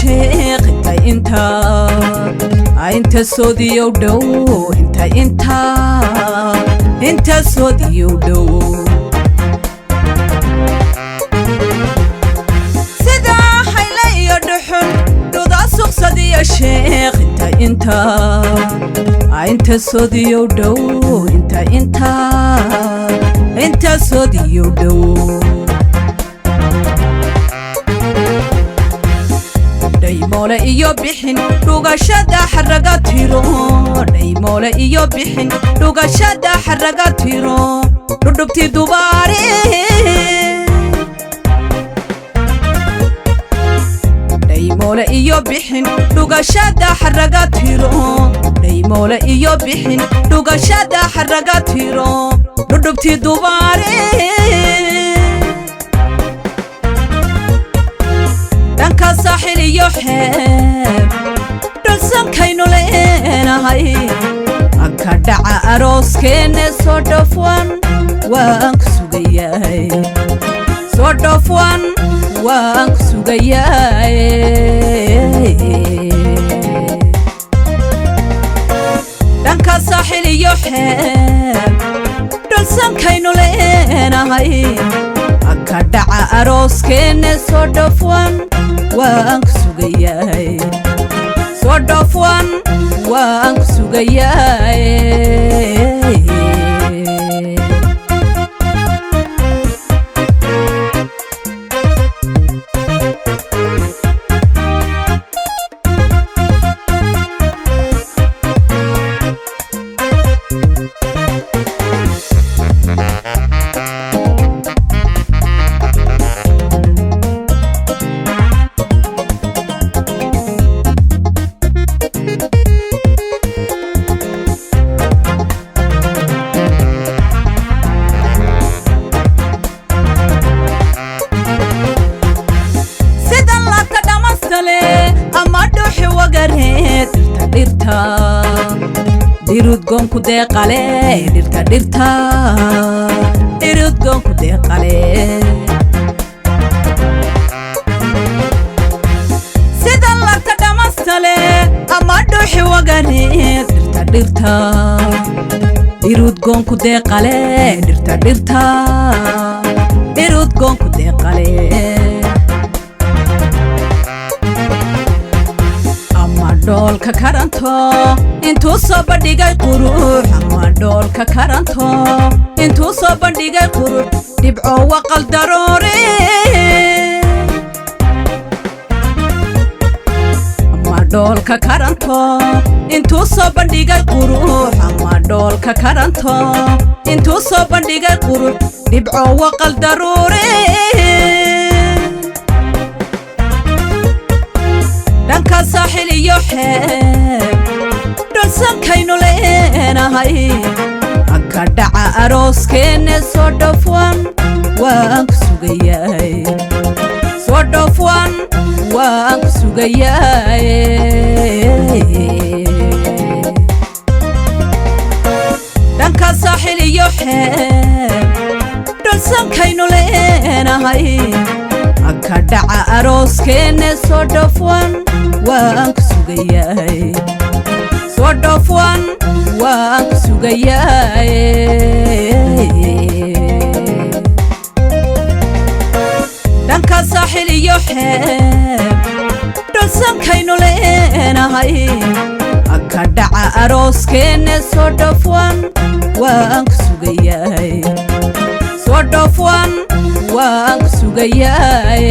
Sheekh, inta inta inta soodiyow dhow, inta inta inta soodiyow dhow, sida hayle iyo dhuxul dhuda suqsadiyo. Sheekh, inta inta inta soodiyow dhow, inta inta inta soodiyow dhow. Dhaymoole iyo bixin dhugashada xaraga tiro, dhaymoole iyo bixin dhugashada xaraga tiro, dhudhubti dubaare. Dhaymoole iyo bixin dhugashada xaraga tiro, dhaymoole iyo bixin dhugashada xaraga tiro, dhudhubti dubaare. Dhanka saaxil iyo xeeb dhulsankaynu leenahay, ka dhaca arooskeenna soo dhofwan waan ku sugayahay, soo dhofwan waan ku sugayahay. Dhanka saaxil iyo xeeb dhulsankaynu leenahay, ka dhaca arooskeenna soo dhofwan waan ku sugayahay, soo dhofwan waan ku sugayahay. Sida laabta dhamastale ama dhuuxi wagareed, dhirta dhirta dhirudgoonku deeqale, dhirta dhirta dhirudgoonku deeqale. Sida laabta dhamastale ama dhuuxi wagareed, dhirta dhirta dhirudgoonku deeqale, dhirta dhirta dhirudgoonku deeqale. Ama dhoolka karanto intuu soo bandhigay qurux, ama dhoolka karanto intuu soo bandhigay qurux, dhibco waqal daroore. Ama dhoolka karanto intuu soo bandhigay qurux, ama dhoolka karanto intuu soo bandhigay qurux, dhibco waqal daruure. Dhanka saaxil iyo xeeb dhulsankaynu leenahay, ka dhaca arooskeenna soo dhofwan waan ku sugayahay, soo dhofwan waan ku sugayahay. Dhanka saaxil iyo xeeb dhulsankaynu leenahay, ka dhaca arooskeenna soo dhofwan waan ku sugayahay, soo dhofwan waan ku sugayahay. Dhanka saaxil iyo xeeb dhulsankaynu leenahay, ka dhaca arooskeenna soo dhofwan waan ku sugayahay, soo dhofwan waan ku sugayahay.